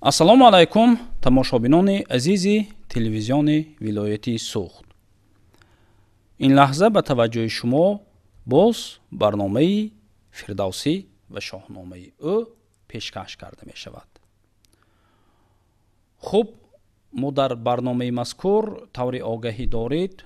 Ассалому алайкум, тамошобинони азизи телевизиони вилояти Суғд. Ин лаҳза ба таваҷҷӯҳи шумо боз барномаи Фирдавсӣ ва шоҳномаи ӯ пешкаш карда мешавад. Хуб, мо дар барномаи мазкур, таври огаҳӣ доред,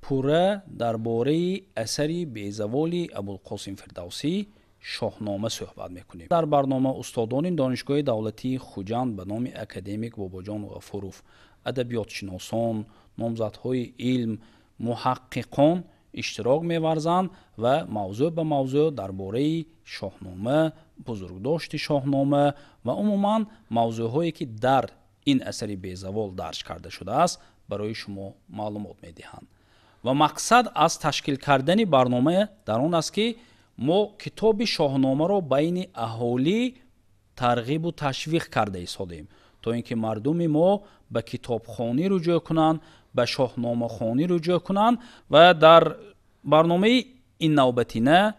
пурра дар бораи асари безаволи Абулқосим Фирдавсӣ, Шоҳнома, суҳбат мекунем. Дар барнома устодони Донишгоҳи давлатии Хуҷанд ба номи академик Бобоҷон Ғафуров, адабиётшиносон, номзадҳои илм, муҳаққиқон иштирок меварзанд ва мавзӯъ ба мавзӯъ дар бораи Шоҳнома, бузургдошти Шоҳнома ва умуман мавзӯъҳое, ки дар ин асари безавол дарҷ карда шудааст, барои шумо маълумот медиҳанд. Ва мақсад аз ташкил кардани барнома дар он аст, ки мо китоби Шоҳномаро байни аҳолӣ тарғибу ташвиқ карда истодем, то ин ки мардуми мо ба китобхонӣ руҷӯъ кунанд, ба шоҳномахонӣ руҷӯъ кунанд. Ва дар барномаи ин навбатина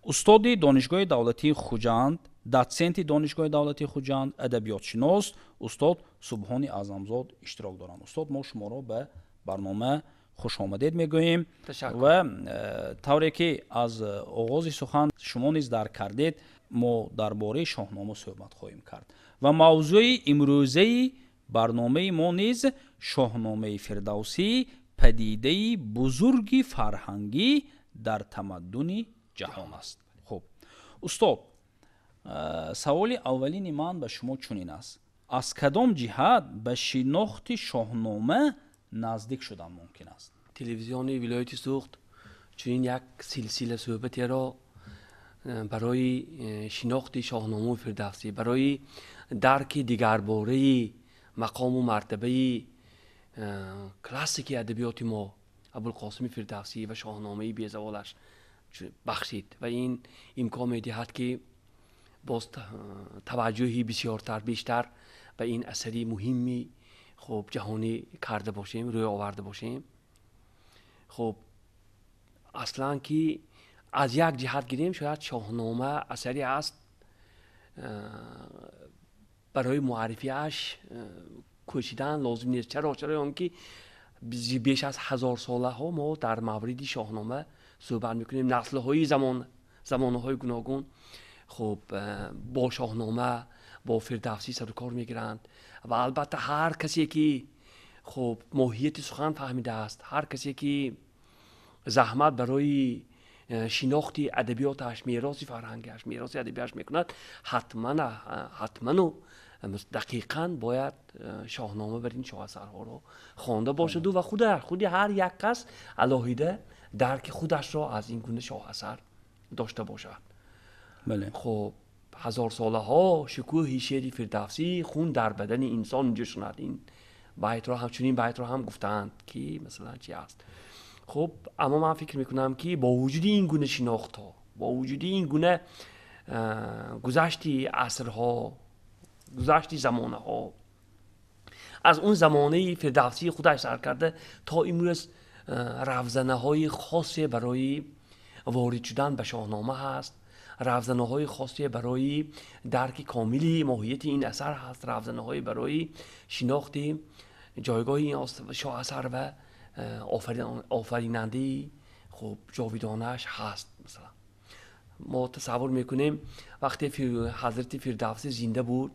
устоди Донишгоҳи давлатии Хуҷанд, дотсенти Донишгоҳи давлатии Хуҷанд, адабиётшинос устод Субҳони Аъзамзод иштирок доранд. Устод, мо шуморо ба барнома хушомадед мегӯем. Ва тавре ки аз оғози сухан шумо низ дарк кардед, мо дар бораи Шоҳнома суҳбат хоҳем кард ва мавзӯи имрӯзаи барномаи мо низ Шоҳномаи Фирдавсӣ, падидаи бузурги фарҳангӣ дар тамаддуни ҷаҳон аст. Хуб, устод, саволи аввалини ман ба шумо чунин аст: аз кадом ҷиҳат ба шинохти Шоҳнома наздик шудан мумкин аст? Телевизиони вилояти Суғд чунин як силсила суҳбатеро барои шинохти Шоҳномаи Фирдавсӣ, барои дарки дигарбораи мақому мартабаи классики адабиёти мо Абулқосими Фирдавсӣ ва шоҳномаи безаволаш бахшид ва ин имкон медиҳад, ки боз таваҷҷӯҳи бисёртар, бештар ба ин асари муҳимми хуб ҷаҳонӣ карда бошем, рӯй оварда бошем. Хуб, аслан ки аз як ҷиҳат гирем, шояд Шоҳнома асаре аст, барои муаррифиаш кӯшидан лозим нест. Чаро? Чаро он ки беш аз ҳазорсолаҳо мо дар мавриди Шоҳнома суҳбат мекунем. Наслҳои замон, замонаҳои гуногун хуб бо Шоҳнома, бо Фирдавсӣ сарукор мегиранд ва албатта ҳар касе ки хуб моҳияти сухан фаҳмидааст, ҳар касе ки заҳмат барои шинохти адабиёташ, мероси фарҳангиаш, мероси адабиаш мекунад, ҳатман, ҳатману дақиқан бояд Шоҳнома бар ин шоҳасарҳоро хонда бошаду ва худи ҳар як кас алоҳида дарки худашро аз ин гуна шоҳасар дошта бошад. Хуб, ҳазорсолаҳо шукӯҳи шеъри Фирдавсӣ хун дар бадани инсон ҷӯшонад. Ин байтро ҳам, чунин байтро ҳам гуфтаанд, ки масалан чи аст. Хуб, аммо ман фикр мекунам, ки бо вуҷуди ин гуна шинохтҳо, бо вуҷуди ин гуна гузашти асрҳо, гузашти замонаҳо, аз он замонаи Фирдавсии худаш сар карда то имрӯз, равзанаҳои хосе барои ворид шудан ба Шоҳнома ҳаст, равзанаҳои хосе барои дарки комили моҳияти ин асар ҳаст, равзанаҳое барои шинохти ҷойгоҳи ин шоҳасар ва офаринандаи хуб ҷовидонааш ҳаст. Масалан, мо тасаввур мекунем, вақте ҳазрати Фирдавсӣ зинда буд,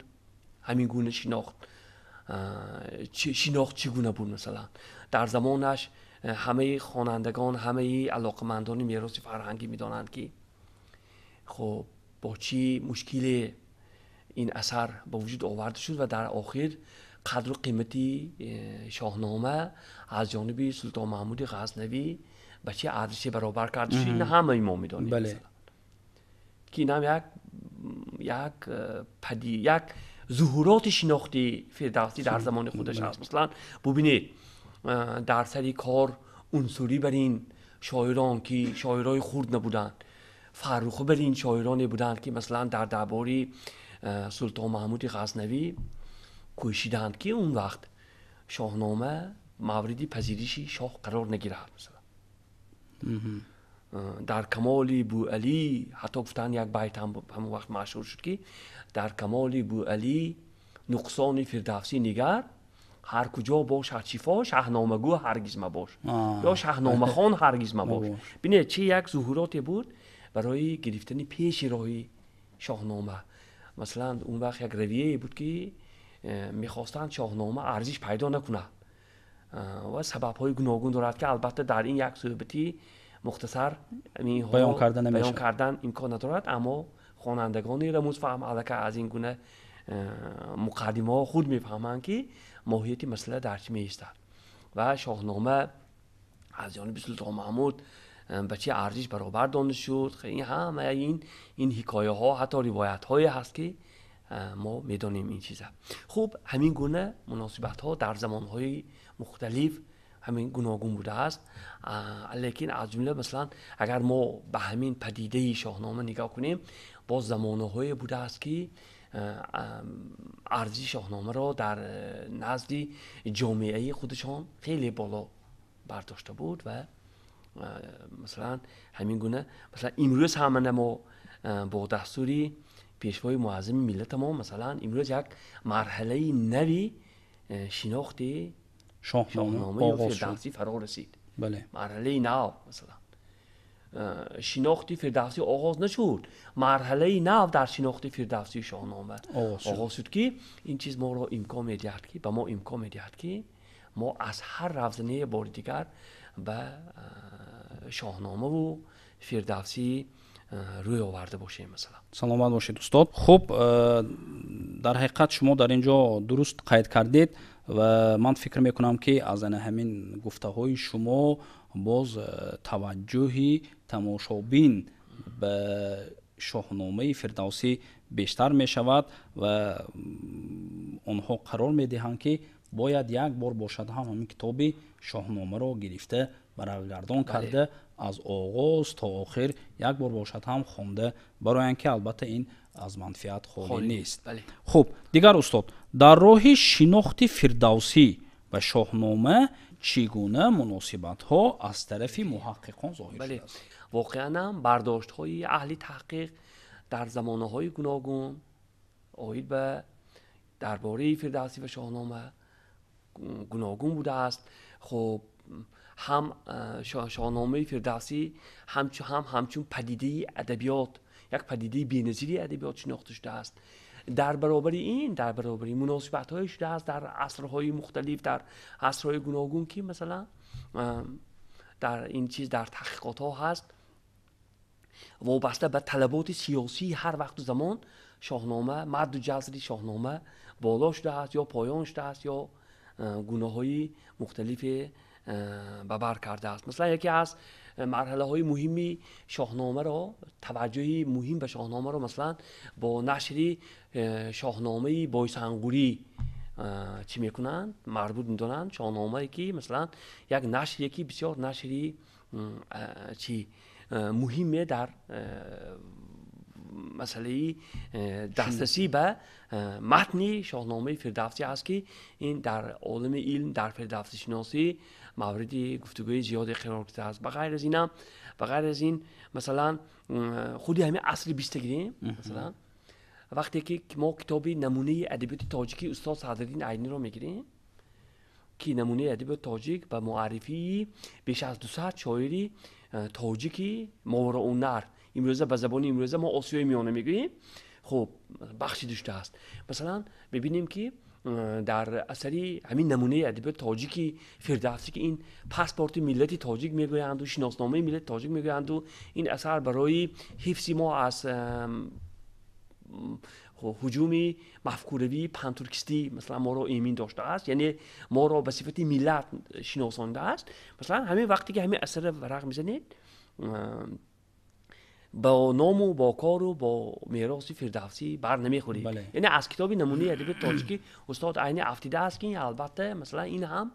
ҳамин гуна шинохт чӣ гуна буд? Масалан, дар замонаш ҳамаи хонандагон, ҳамаи алоқамандони мероси фарҳангӣ медонанд, ки хуб бо чӣ мушкиле ин асар ба вуҷуд оварда шуд ва дар охир қадру қимати Шоҳнома аз ҷониби Султон Маҳмуди Ғазнавӣ ба чӣ арзише баробар карда шуд. Ин ҳамаи мо медонем, ки инам як зуҳуроти шинохти Фирдавсӣ дар замони худаш аст. Масалан, бубинед, дар сари кор унсурӣ бар ин шоирон, ки шоирои хурд набуданд, фарруху бар ин шоироне буданд, ки масалан дар дарбори Султон Маҳмуди Ғазнавӣ кӯшиданд, ки он вақт Шоҳнома мавриди пазириши шоҳ қарор нагирад. Масалан, дар камоли Бӯалӣ ҳатто гуфтанд, як байт ҳам ҳамон вақт машҳур шуд, ки дар камоли Бӯалӣ Нуқсони Фирдавсӣ нигар, ҳар куҷо бошад шифо, шаҳномагӯ ҳаргиз мабош, ё шаҳномахон ҳаргиз мабош. Бинед, чӣ як зуҳуроте буд барои гирифтани пеши роҳи Шоҳнома. Масалан, он вақт як равияе буд, ки мехостанд Шоҳнома арзиш пайдо накунад, ва сабабҳои гуногун дорад, ки албатта дар ин як суҳбати мухтасар баён кардан имкон надорад, аммо хонандагони рамузфаҳм аллакай аз ин гуна муқаддимаҳо худ мефаҳманд, ки моҳияти масъала дар чӣ меистад ва Шоҳнома аз ҷониби Султон Маҳмуд ба чӣ арзиш баробар дониста шуд. Ин ҳама ин ҳикояҳо, ҳатто ривоятҳое ҳаст, ки мо медонем ин чиза. Хуб, ҳамин гуна муносибатҳо дар замонҳои мухталиф ҳамин гуногун будааст. Лекин аз ҷумла, масалан, агар мо ба ҳамин падидаи Шоҳнома нигоҳ кунем, боз замонаҳое будааст, ки арзиши Шоҳномаро дар назди ҷомеаи худашон хеле боло бардошта буд. Ва масалан, ҳамин гуна, масалан, имрӯз ҳамана мо бо дастури пешвои муаззами миллатамон, масалан, имрӯз як марҳалаи нави шинохти Шоҳнома ё Фирдавсӣ фаро расид. Марҳалаи нав, масалан, шинохти Фирдавсӣ оғоз нашуд, марҳалаи нав дар шинохти Фирдавсии Шоҳнома оғоз шуд, ки ин чиз моро имкон медиҳад, ки ба мо имкон медиҳад, ки мо аз ҳар равзанае бори дигар ба Шоҳномаву Фирдавсӣ рӯй оварда бошем, масалан. Саломат бошед, устод. Хуб, дар ҳақиқат шумо дар ин ҷо дуруст қайд кардед ва ман фикр мекунам, ки аз ана ҳамин гуфтаҳои шумо боз таваҷҷӯҳи тамошобин ба Шоҳномаи Фирдавсӣ бештар мешавад ва онҳо қарор медиҳанд, ки бояд як бор бошад ҳам ҳамин китоби Шоҳномаро гирифта, варақгардон карда, аз оғоз то охир як бор бошад ҳам хонда бароянд, ки албатта ин аз манфиат холӣ нест. Хуб, дигар, устод, дар роҳи шинохти Фирдавсӣ ва Шоҳнома чӣ гуна муносибатҳо аз тарафи муҳаққиқон зоҳир шудааст? Воқеан ҳам бардоштҳои аҳли таҳқиқ дар замонаҳои гуногун оид ба дар бораи Фирдавсӣ ва Шоҳнома гуногун будааст. Хуб, ҳам Шоҳномаи Фирдавсӣ ҳам ҳамчун падидаи адабиёт, як падидаи беназири адабиёт шинохта шудааст. Дар баробари ин, дар баробари муносибатҳое шудааст дар асрҳои мухталиф, дар асрҳои гуногун, ки масалан дар ин чиз дар таҳқиқотҳо ҳаст, вобаста ба талаботи сиёсии ҳар вақту замон Шоҳнома, мадду ҷазри Шоҳнома боло шудааст ё поён шудааст ё гунаҳои мухталифе ба бар кардааст. Масалан, яке аз марҳалаҳои муҳими Шоҳномаро, таваҷҷӯҳи муҳим ба Шоҳномаро, масалан, бо нашри Шоҳномаи Бойсангурӣ чӣ мекунанд, марбут медонанд. Шоҳномае ки, масалан, як нашре ки бисёр нашри чӣ муҳиме дар масъалаи дастрасӣ ба матни Шоҳномаи Фирдавсӣ аст, ки ин дар олами илм, дар фирдавсишиносӣ мавриди гуфтугӯи зиёде қарор гирифтааст. Ба ғайр аз инам, ба ғайр аз ин, масалан, худи ҳамин асри биста гирем, масалан, вақте ки мо китоби намунаи адабиёти тоҷикии устод Садриддин Айниро мегирем, ки намунаи адабиёти тоҷик ба муаррифии беш аз 200 шоири тоҷики мовароуннаҳр, имрӯза ба забони имрӯза мо Осиёи Миёна мегӯем, хуб, бахшида шудааст. Масалан, мебинем, ки дар асари ҳамин намунаи адабиёти тоҷики Фирдавсӣ, ки ин паспорти миллати тоҷик мегӯянду шиносномаи миллати тоҷик мегӯянду, ин асар барои ҳифзи мо аз ҳуҷуми мафкуравии пантуркистӣ, масалан, моро эмин доштааст, яъне моро ба сифати миллат шиносондааст. Масалан, ҳамин вақте ки ҳамин асарро варақ мезанед, бо ному бо кору бо мероси Фирдавсӣ бар намехӯред. Яъне аз китоби намунаи адабиёти тоҷикӣ устод Айнӣ афтидааст, ки албатта, масалан, ин ҳам,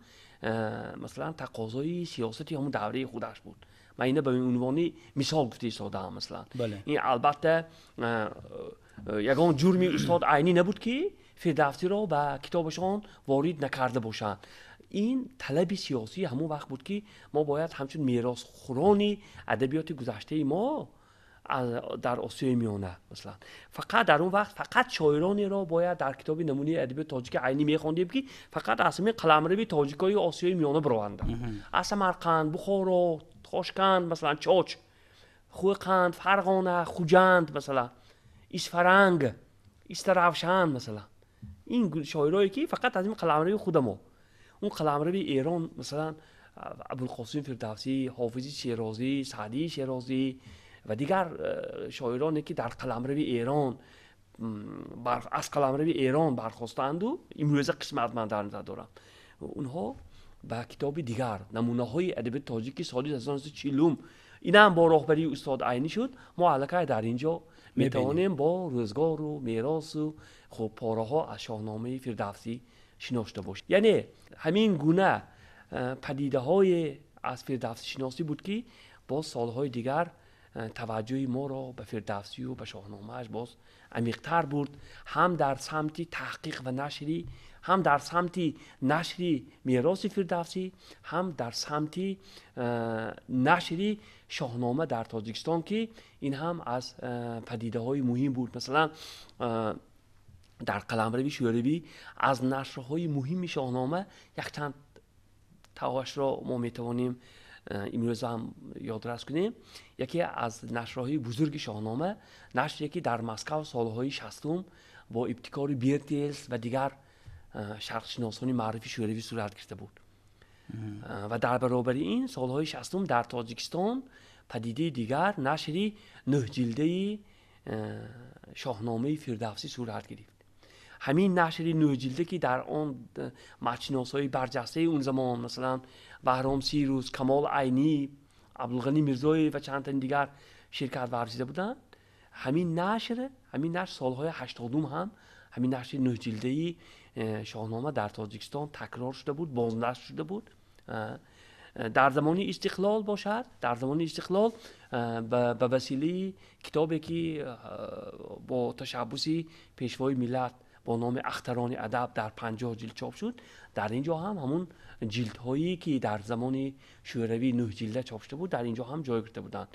масалан, тақозои сиёсати ҳамун давраи худаш буд. Ман ина ба унвони мисол гуфта истодаам. Масалан, ин албатта ягон ҷурми устод Айнӣ набуд, ки Фирдавсиро ба китобашон ворид накарда бошанд. Ин талаби сиёсии ҳамон вақт буд, ки мо бояд ҳамчун меросхӯрони адабиёти гузаштаи мо Дар Осиёи Миёна, масалан, фақат дар он вақт фақат шоиронеро бояд дар китоби намунаи адабиёти тоҷики Айнӣ мехондем, ки фақат аз ҳамин қаламрави тоҷикои Осиёи Миёна бароварданд: аз Самарқанд, Бухоро, Тошканд, масалан, Чоч, Хӯқанд, Фарғона, Хуҷанд, масалан, Исфаранг, Истаравшан, масалан, ин шоирое ки фақат аз ин қаламрави худамо. Он қаламрави Эрон, масалан, Абулқосим Фирдавсӣ, Ҳофизи Шерозӣ, Саъдии Шерозӣ ва дигар шоироне, ки дар қаламрави Эрон, аз қаламрави Эрон бархостаанду имрӯза қисмат ман дар назар дорам, онҳо ба китоби дигар намунаҳои адабиёти тоҷики соли 1940, инам бо роҳбарии устод Айнӣ шуд, мо аллакай дар ин ҷо метавонем бо рӯзгору меросу хуб пораҳо аз Шоҳномаи Фирдавсӣ шинос шуда бошем. Яъне ҳамин гуна падидаҳое аз фирдавсишиносӣ буд, ки боз солҳои дигар таваҷҷӯҳи моро ба Фирдавсию ба Шоҳномааш боз амиқтар бурд, ҳам дар самти таҳқиқ ва нашрӣ, ҳам дар самти нашри мероси Фирдавсӣ, ҳам дар самти нашри Шоҳнома дар Тоҷикистон, ки ин ҳам аз падидаҳои муҳим буд. Масалан, дар қаламрави Шӯравӣ аз нашрҳои муҳими Шоҳнома якчанд тавашро мо метавонем имрӯз ҳам ёдрас кунем. Яке аз нашрҳои бузурги Шоҳнома нашре, ки дар Москав солҳои 60-ум бо ибтикори Бертелс ва дигар шарқшиносони маъруфи Шӯравӣ сурат гирифта буд. Ва дар баробари ин солҳои 60-ум дар Тоҷикистон падидаи дигар нашри нӯҳҷилдаи Шоҳномаи Фирдавсӣ сурат гирифт. Ҳамин нашри нӯҳҷилда, ки дар он матншиносҳои барҷастаи он замон, масалан, Баҳром Сирус, Камол Айнӣ, Абдулғанӣ Мирзоев ва чанд тани дигар ширкат варзида буданд, ҳамин нашр солҳои 80-ум ҳам ҳамин нашри нӯҳҷилдаи Шоҳнома дар Тоҷикистон такрор шуда буд, бознашр шуда буд. Дар замони истиқлол бошад, дар замони истиқлол ба василаи китобе, ки бо ташаббуси Пешвои миллат бо номи «Ахтарони адаб» дар 50 ҷилд чоп шуд, дар ин ҷо ҳам ҳамун ҷилдҳое, ки дар замони Шӯравӣ нӯҳ ҷилда чоп шуда буд, дар ин ҷо ҳам ҷой гирифта буданд.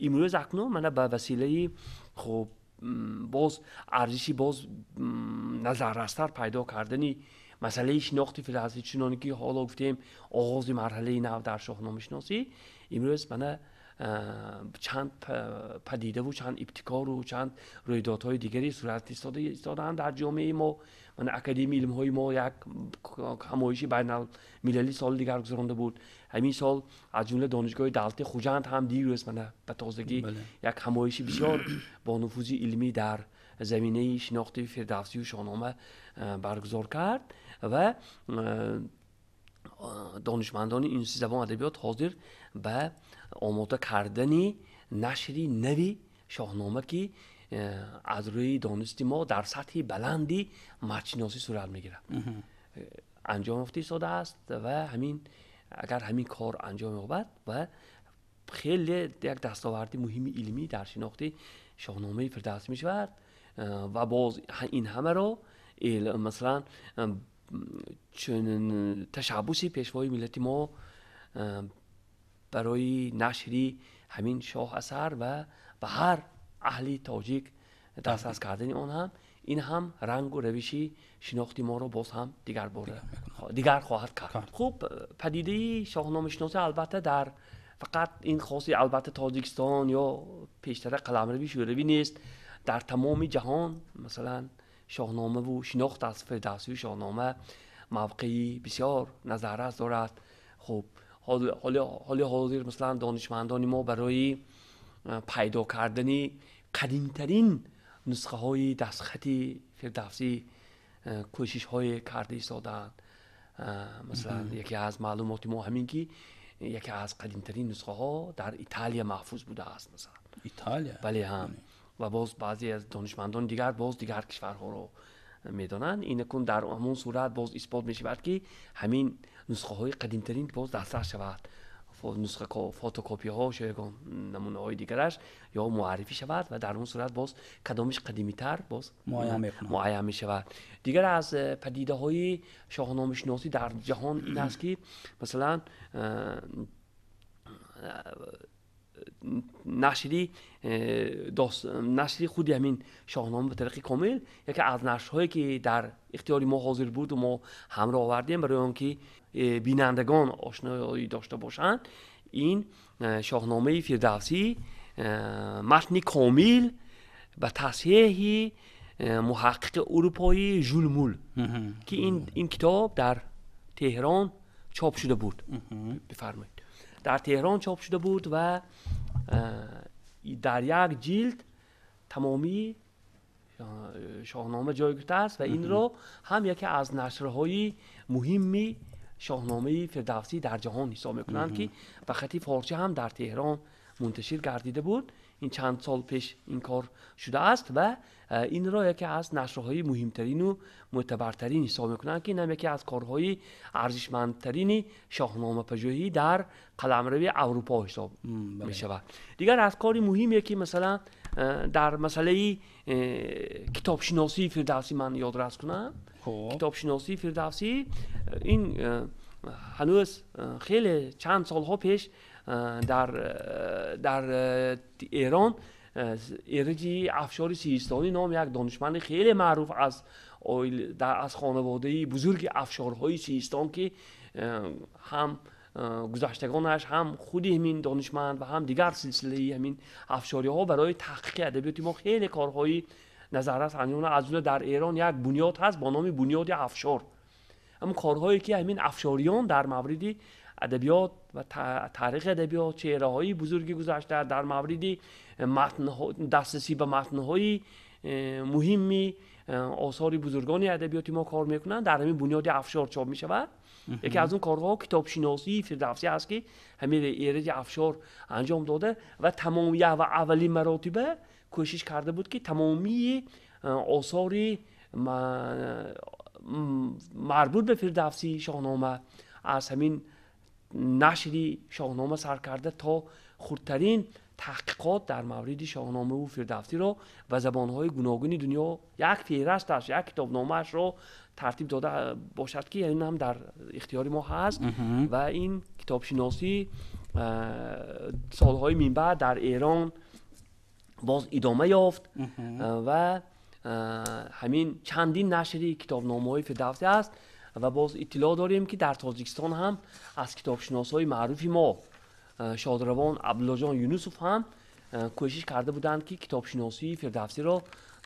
Имрӯз акнун мана ба василаи хуб боз арзиши боз назаррастар пайдо кардани масъалаи шинохти Фирдавсӣ, чуноне ки ҳоло гуфтем, оғози марҳалаи нав дар шоҳномашиносӣ, имрӯз мана чанд падидаву чанд ибтикору чанд рӯйдодҳои дигаре сурат истодаанд дар ҷомеаи мо. Мана Академияи илмҳои мо як ҳамоиши байналмилалӣ соли дигар гузаронда буд. Ҳамин сол аз ҷумла Донишгоҳи давлати Хуҷанд ҳам дирӯз мана ба тозагӣ як ҳамоиши бисёр бонуфузи илмӣ дар заминаи шинохти Фирдавсию Шоҳнома баргузор кард ва донишмандони институти забон адабиёт ҳозир ба омода кардани нашри нави Шоҳнома, ки аз рӯи донисти мо дар сатҳи баланди матншиносӣ сурат мегирад, анҷом ёфта истодааст. Ва ҳамин агар ҳамин кор анҷом ёбад ва хеле як дастоварди муҳими илмӣ дар шинохти Шоҳномаи Фирдавсӣ мешавад. Ва боз ин ҳамаро, масалан, ташаббуси Пешвои миллати мо барои нашри ҳамин шоҳ асар ва ба ҳар аҳли тоҷик дастрас кардани он ҳам, ин ҳам рангу равиши шинохти моро боз ҳам дигарбора дигар хоҳад кард. Хуб, падидаи шоҳномашиносӣ албатта дар фақат ин хоси албатта Тоҷикистон ё пештара қаламрави Шӯравӣ нест. Дар тамоми ҷаҳон, масалан, Шоҳномаву шинохт аз Фирдавсию Шоҳнома мавқеи бисёр назаррас дорад. Хуб, ҳоли ҳозир, масалан, донишмандони мо барои пайдо кардани қадимтарин нусхаҳои дастхати Фирдавсӣ кӯшишҳое карда истодаанд. Масалан, яке аз маълумоти мо ҳамин, ки яке аз қадимтарин нусхаҳо дар Италия маҳфуз будааст, масалан. Италия? Бале, ҳам. Ва боз баъзе аз донишмандони дигар боз дигар кишварҳоро медонанд. Инакун дар ҳамон сурат боз исбот мешавад, ки ҳамин нусхаҳои қадимтарин боз дастрас шавад, нусха фотокопияҳо ё ягон намунаҳои дигараш ё муаррифӣ шавад ва дар он сурат боз кадомиш қадимитар боз муайян мешавад. Дигар аз падидаҳои шоҳномашиносӣ дар ҷаҳон ин аст, ки масалан Нашри худи ҳамин Шоҳнома ба тариқи комил яке аз нашрҳое ки дар ихтиёри мо ҳозир буд ва мо ҳамроҳ овардем барои он ки бинандагон ошноӣ дошта бошанд, ин Шоҳномаи Фирдавсӣ матни комил ба тасҳиҳи муҳаққиқи урупоӣ Жул Мул, ки ин китоб дар Теҳрон чоп шуда буд. Бифармоед, дар Теҳрон чоп шуда буд ва дар як ҷилд тамомии Шоҳнома ҷой гирифтааст ва инро ҳам яке аз нашрҳои муҳимми Шоҳномаи Фирдавсӣ дар ҷаҳон ҳисоб мекунанд, ки ба хати форсӣ ҳам дар Теҳрон мунташир гардида буд. Ин чанд сол пеш ин кор шудааст ва инро яке аз нашрҳои муҳимтарину мӯътабартарин ҳисоб мекунанд, ки ин ҳам яке аз корҳои арзишмандтарини шоҳномапажӯҳӣ дар қаламрави Аврупо ҳисоб мешавад. Дигар аз кори муҳиме ки масалан дар масъалаи китобшиносии Фирдавсӣ ман ёдрас кунам, китобшиносии Фирдавсӣ ин ҳанӯз хеле чанд солҳо пеш дар Эрон Эраҷи Афшори Сиистонӣ ном як донишманди хеле маъруф аз хонаводаи бузурги афшорҳои Сиистон, ки ҳам гузаштагонаш, ҳам худи ҳамин донишманд ва ҳам дигар силсилаи ҳамин афшориҳо барои таҳқиқи адабиёти мо хеле корҳои назаррас анҷом доданд. Аз ҷумла дар Эрон як бунёд ҳаст бо номи Бунёди Афшор. Ҳамон корҳое ки ҳамин афшориён дар мавриди адабиёт ва таърихи адабиёт, чеҳраҳои бузурги гузашта, дар мавриди дастрасӣ ба матнҳои муҳимми осори бузургони адабиёти мо кор мекунанд, дар ҳамин Бунёди Афшор чоп мешавад. Яке аз он корҳо китобшиносии Фирдавсӣ аст, ки ҳамин Эраҷи Афшор анҷом дода ва тамомия ва аввалин маротиба кӯшиш карда буд, ки тамомии осори марбут ба Фирдавсӣ Шоҳнома аз ҳамин нашри Шоҳнома сар карда то хурдтарин таҳқиқот дар мавриди Шоҳномаву Фирдавсиро ба забонҳои гуногуни дунё як феҳрасташ, як китобномаашро тартиб дода бошад, ки ин ҳам дар ихтиёри мо ҳаст. Ва ин китобшиносӣ солҳои минбаъд дар Эрон боз идома ёфт ва ҳамин чандин нашри китобномаҳои Фирдавсӣ аст. Ва боз иттилоъ дорем, ки дар Тоҷикистон ҳам аз китобшиносҳои маъруфи мо шодравон Абдуллоҷон Юнусов ҳам кӯшиш карда буданд, ки китобшиносии Фирдавсиро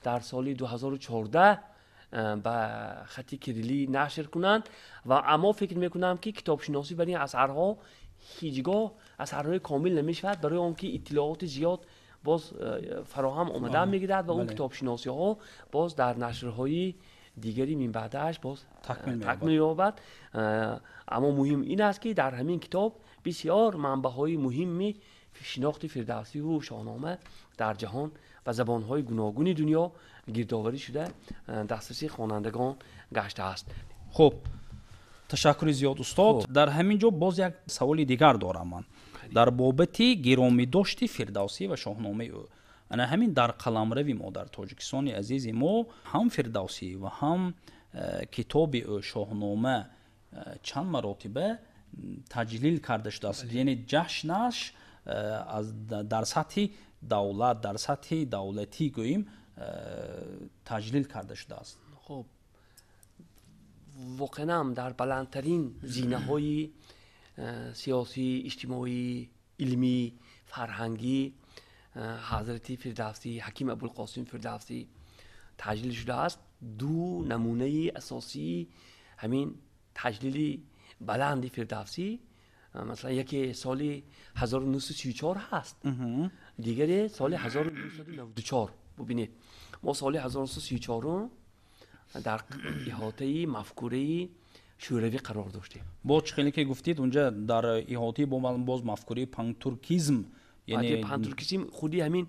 дар соли 2014 ба хати кириллӣ нашр кунанд. Ва аммо фикр мекунам, ки китобшиносӣ бар ин асарҳо ҳеҷ гоҳ асарҳои комил намешавад, барои он ки иттилооти зиёд боз фароҳам омадан мегирад ва он китобшиносиҳо боз дар нашрҳои дигари минбаъдааш боз такмил меёбад. Аммо муҳим ин аст, ки дар ҳамин китоб бисёр манбаъҳои муҳимми шинохти Фирдавсиву Шоҳнома дар ҷаҳон ба забонҳои гуногуни дунё гирдоварӣ шуда дастраси хонандагон гаштааст. Хуб, ташаккури зиёд устод. Дар ҳамин ҷо боз як саволи дигар дорам ман дар бобати гиромидошти Фирдавсӣ ва Шоҳномаи ӯ. Ана ҳамин дар қаламрави мо, дар Тоҷикистони азизи мо, ҳам Фирдавсӣ ва ҳам китоби ӯ Шоҳнома чанд маротиба таҷлил карда шудааст, яъне ҷашнаш дар сатҳи давлат, дар сатҳи давлатӣ гӯем таҷлил карда шудааст. Хуб, воқеан ҳам дар баландтарин зинаҳои сиёсӣ, иҷтимоӣ, илмӣ, фарҳангӣ ҳазрати Фирдавсӣ, Ҳаким Абулқосим Фирдавсӣ таҷлил шудааст. Ду намунаи асосии ҳамин таҷлили баланди Фирдавсӣ, масалан, яке соли 1934 ҳаст, дигаре соли 1994. Бубинед, мо соли 1934 дар иҳотаи мафкураи шӯравӣ қарор доштем. Боз чӣ хеле ки гуфтед, унҷа дар иҳотаи боз мафкураи пантуркизм, яъне пантуркизм худи ҳамин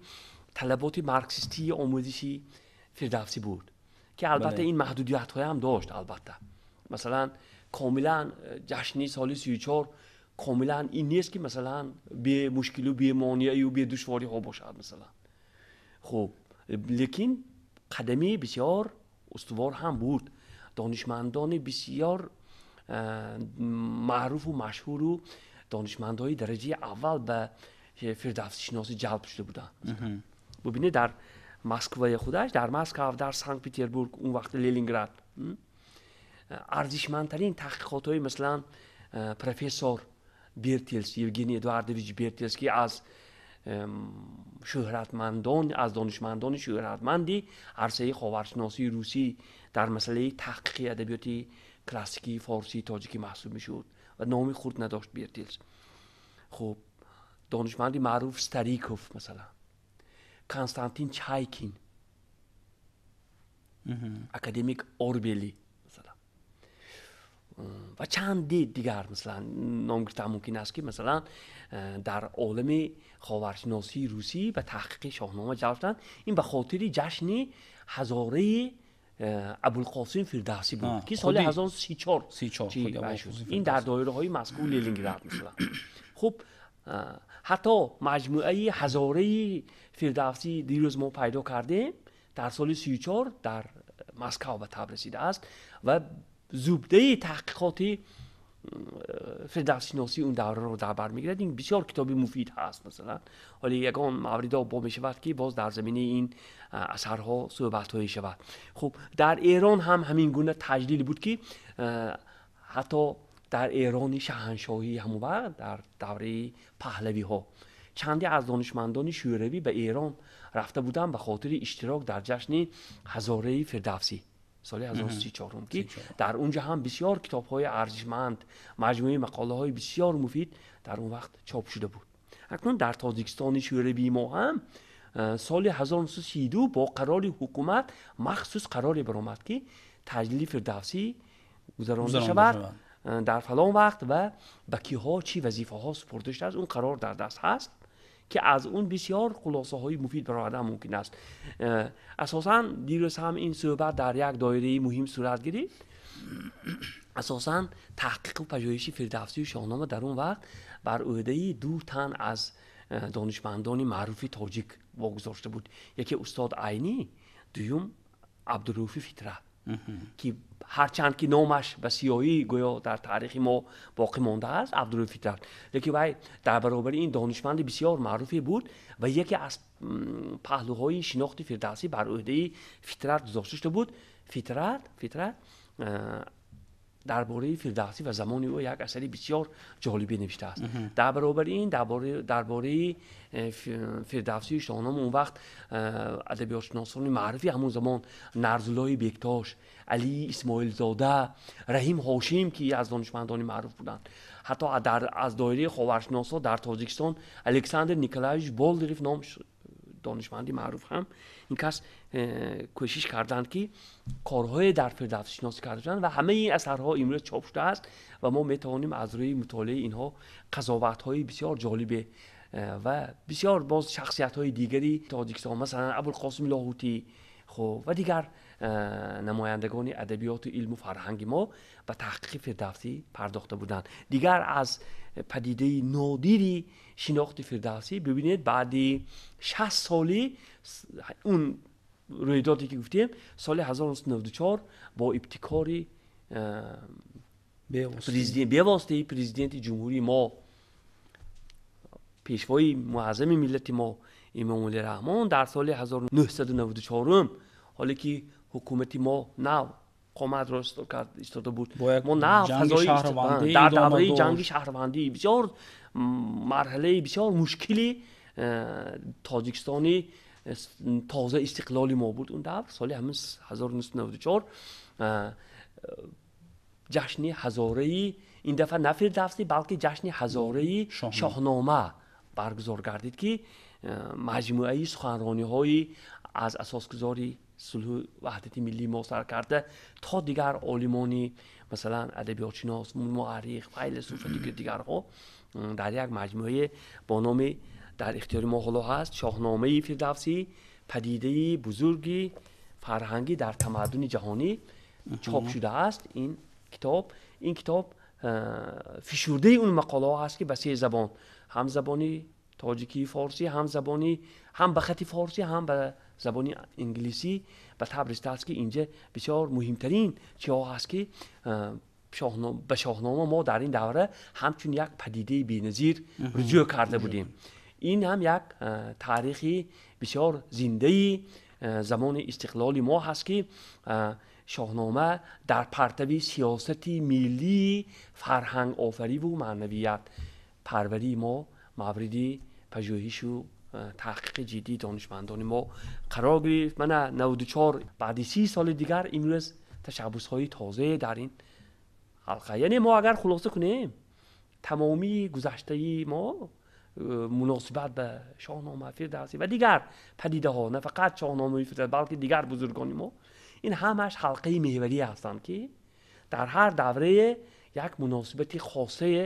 талаботи марксистии омӯзиши Фирдавсӣ буд, ки албатта ин маҳдудиятҳоям дошт. Албатта, масалан, комилан ҷашни соли 34 комилан ин нест, ки масалан бемушкилу бемонеаю бедушвориҳо бошад, масалан. Хуб, лекин қадами бисёр устувор ҳам буд. Донишмандони бисёр маъруфу машҳуру донишмандҳои дараҷаи аввал ба фирдавсишиносӣ ҷалб шуда буданд. Бубинед, дар Москваи худаш, дар Москва, дар Санкт Петербург, он вақт Ленинград, арзишмандтарин таҳқиқотҳои, масалан, профессор Бертелс, Евгений Эдуардович Бертелс, ки аз шӯҳратмандон, аз донишмандони шӯҳратманди арсаи ховаршиносии русӣ дар масъалаи таҳқиқи адабиёти классикии форсии тоҷикӣ маҳсуб мешуд ва номи хурд надошт Бертелс. Хуб, донишманди маъруф Стариков, масалан, Константин Чайкин, академик Орбели, масалан, ва чанде дигар, масалан, ном гирифтан мумкин аст, ки, масалан, дар олами ховаршиносии русӣ ба таҳқиқи Шоҳнома ҷалб шуданд. Ин ба хотири ҷашни ҳазораи Абулқосим Фирдавсӣ буд, ки соли 1034 шуд. Ин дар доираҳои Москву, Ленинград, масалан. Хуб, ҳатто маҷмӯаи ҳазораи Фирдавсӣ дирӯз мо пайдо кардем, дар соли 34 дар Москав ба таб расидааст ва зубдаи таҳқиқоти фирдавсшиносии он давраро дар бар мегирад. Ин бисёр китоби муфид ҳаст. Масалан, ҳоле ягон мавридо бо мешавад, ки боз дар заминаи ин асарҳо суҳбатҳое шавад. Хуб, дар Эрон ҳам ҳамин гуна таҷлил буд, ки ҳатто дар Эрони шаҳаншоҳӣ ҳамон вақт, дар давраи паҳлавиҳо, чанде аз донишмандони шӯравӣ ба Эрон рафта буданд ба хотири иштирок дар ҷашни ҳазораи Фирдавсӣ соли 1034, ки дар унҷо ҳам бисёр китобҳои арзишманд, маҷмӯаи мақолаҳои бисёр муфид дар он вақт чоп шуда буд. Акнун дар Тоҷикистони шӯравии мо ҳам соли 1932 бо қарори ҳукумат махсус қароре баромад, ки таҷлили Фирдавсӣ гузаронда шавад дар фалон вақт ва ба киҳо чӣ вазифаҳо супурда шудааст. Он қарор дар даст ҳаст, ки аз он бисёр хулосаҳои муфид баровардан мумкин аст. Асосан дирӯз ҳам ин суҳбат дар як доираи муҳим сурат гирифт. Асосан таҳқиқу пажӯҳиши Фирдавсию Шоҳнома дар он вақт бар ӯҳдаи ду тан аз донишмандони маъруфи тоҷик вогузошта буд: яке устод Айнӣ, дуюм Абдурауфи Фитрат, ки ҳарчанд ки номаш ба сиёҳӣ гӯё дар таърихи мо боқӣ мондааст, Абдурауфи Фитрат, лекин вай дар баробари ин донишманди бисёр маъруфе буд ва яке аз паҳлӯҳои шинохти Фирдавсӣ бар ӯҳдаи Фитрат гузошта шуда буд. Фитрат дар бораи Фирдавсӣ ва замони ӯ як асари бисёр ҷолибе навиштааст. Дар баробари ин дар бораи Фирдавсию Шоҳнома он вақт адабиётшиносони маъруфи ҳамон замон Нарзуллои Бектош, Алии Исмоилзода, Раҳим Ҳошим, ки аз донишмандони маъруф буданд, ҳатто аз доираи ховаршиносҳо дар Тоҷикистон Александр Николаевич Болдирев ном донишманди маъруф ҳам ин кас кӯшиш карданд, ки корҳое дар фирдавсишиносӣ карда шуданд ва ҳамаи ин асарҳо имрӯз чоп шудааст ва мо метавонем аз рӯи мутолиаи инҳо қазоватҳои бисёр ҷолибе ва бисёр боз шахсиятҳои дигари Тоҷикистон, масалан Абулқосим Лоҳутӣ, хуб, ва дигар намояндагони адабиёту илму фарҳанги мо ба таҳқиқи Фирдавсӣ пардохта буданд. Дигар аз падидаи нодири шинохти Фирдавсӣ, бибинед, баъди 60 соли он рӯйдоде ки гуфтем, соли 1994 бо ибтикори бевоситаи президенти ҷумҳурии мо, пешвои муаззами миллати мо Эмомалӣ Раҳмон, дар соли 1994, ҳоле ки ҳукумати мо нав қомат рост кард истода буд, мо нав фазои дар давраи ҷанги шаҳрвандӣ, бисёр марҳалаи бисёр мушкили Тоҷикистони тоза истиқлоли мо буд он давр, соли ҳамин 1994 ҷашни ҳазораи, ин дафъа на Фирдавсӣ, балки ҷашни ҳазораи Шоҳнома баргузор гардид, ки маҷмӯаи суханрониҳои аз асосгузори сулҳу ваҳдати миллии мо сар карда то дигар олимони, масалан, адабиётшинос, муаррих, файласуф ва дигарҳо дар як маҷмӯае бо номи, дар ихтиёри мо ҳоло ҳаст, Шоҳномаи Фирдавсӣ, падидаи бузурги фарҳангӣ дар тамаддуни ҷаҳонӣ чоп шудааст. Ин китоб фишурдаи он мақолаҳо ҳаст, ки ба се забон, ҳам забони тоҷикии форсӣ, ҳам забони, ҳам ба хати форсӣ, ҳам ба забони инглисӣ ба таб расидааст, ки инҷа бисёр муҳимтарин чиҳо ҳаст, ки ба Шоҳнома мо дар ин давра ҳамчун як падидаи беназир руҷӯъ карда будем. Ин ҳам як таърихи бисёр зиндаи замони истиқлоли мо ҳаст, ки Шоҳнома дар партави сиёсати миллии фарҳангофариву маънавият парварии мо мавриди пажӯҳишу таҳқиқи ҷиддии донишмандони мо қарор гирифт. Мана 94 баъди 30 соли дигар имрӯз ташаббусҳои тозае дар ин ҳалқа. Яъне мо агар хулоса кунем, тамомии гузаштаи мо муносибат ба Шоҳнома, Фирдавсӣ ва дигар падидаҳо, на фақат Шоҳномаи Фирдавсӣ, балки дигар бузургони мо, ин ҳамаш ҳалқаи меҳварӣ ҳастанд, ки дар ҳар даврае як муносибати хосае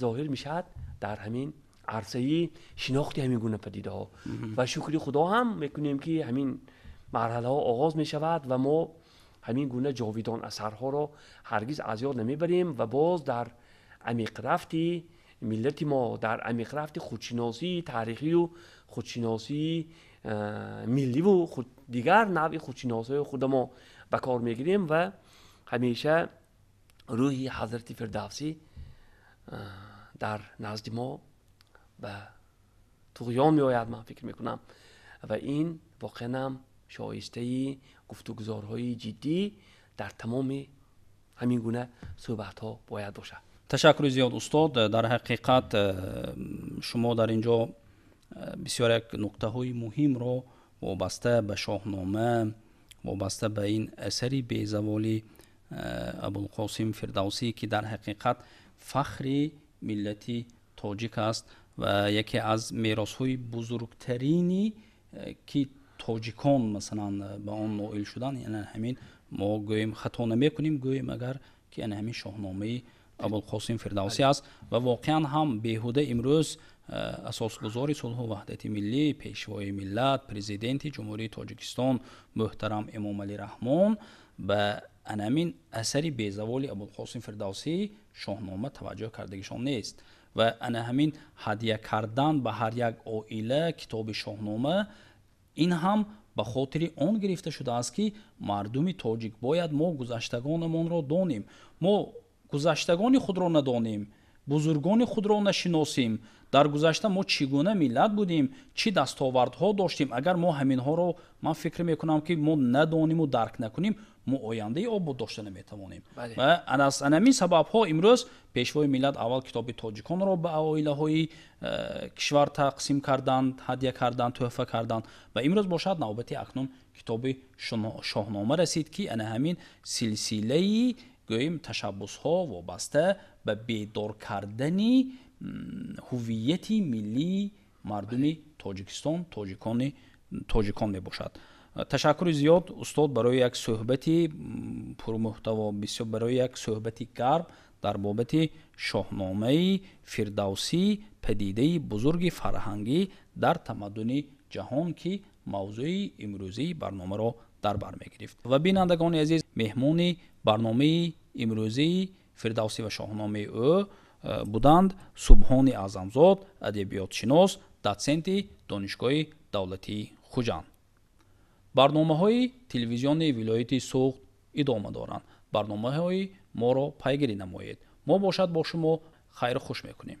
зоҳир мешавад дар ҳамин арсаи шинохти ҳамин гуна падидаҳо. Ва шукри Худо ҳам мекунем, ки ҳамин марҳалаҳо оғоз мешавад ва мо ҳамин гуна ҷовидон асарҳоро ҳаргиз аз ёд намебарем ва боз дар амиқрафти миллати мо, дар амиқрафти худшиносии таърихию худшиносии милливу дигар навъи худшиносиҳои худамо ба кор мегирем ва ҳамеша рӯҳи ҳазрати Фирдавсӣ дар назди мо ба туғён меояд, ман фикр мекунам. Ва ин воқеан ҳам шоистаи гуфтугузорҳои ҷиддӣ дар тамоми ҳамин гуна суҳбатҳо бояд бошад. Ташаккури зиёд, устод. Дар ҳақиқат шумо дар ин ҷо бисёр як нуқтаҳои муҳимро вобаста ба Шоҳнома, вобаста ба ин асари безаволи Абулқосим Фирдавсӣ, ки дар ҳақиқат фахри миллати тоҷик аст ва яке аз меросҳои бузургтарини, ки тоҷикон масалан ба он ноил шуданд, яъне ҳамин мо гӯем хато намекунем, гӯем агар ки ана ҳамин Шоҳномаи Абулқосим Фирдавсӣ аст. Ва воқеан ҳам беҳуда имрӯз асосгузори сулҳу ваҳдати миллӣ, пешвои миллат, президенти Ҷумҳурии Тоҷикистон муҳтарам Эмомалӣ Раҳмон ба анамин асари безаволи Абулқосим Фирдавсӣ Шоҳнома таваҷҷӯҳ кардагишон нест. Ва ана ҳамин ҳадя кардан ба ҳар як оила китоби Шоҳнома, ин ҳам ба хотири он гирифта шудааст, ки мардуми тоҷик бояд мо гузаштагонамонро донем. Мо гузаштагони худро надонем, бузургони худро нашиносем, дар гузашта мо чӣ гуна миллат будем, чӣ дастовардҳо доштем, агар мо ҳаминҳоро, ман фикр мекунам, ки мо надониму дарк накунем, мо ояндаи обод дошта наметавонем. Ва аз анамин сабабҳо имрӯз пешвои миллат аввал китоби тоҷиконро ба оилаҳои кишвар тақсим карданд, ҳадя карданд, тӯҳфа карданд ва имрӯз бошад навбати акнун китоби Шоҳнома расид, ки ана ҳамин силсилаи гӯем ташаббусҳо вобаста ба бедор кардани ҳуввияти миллии мардуми Тоҷикистон, тоҷикон мебошад. Ташаккури зиёд, устод, барои як суҳбати пурмуҳтаво, бисёр барои як суҳбати гарм дар бобати Шоҳномаи Фирдавсӣ, падидаи бузурги фарҳангӣ дар тамаддуни ҷаҳон, ки мавзӯи имрӯзии барномаро дар бар мегирифт. Ва бинандагони азиз, меҳмони барномаи имрӯзии Фирдавсӣ ва Шоҳномаи ӯ буданд Субҳони Аъзамзод, адабиётшинос, дотсенти Донишгоҳи давлатии Хуҷанд. Барномаҳои телевизиони вилояти Суғд идома доранд. Барномаҳои моро пайгирӣ намоед. Мо бошад бо шумо хайру хуш мекунем.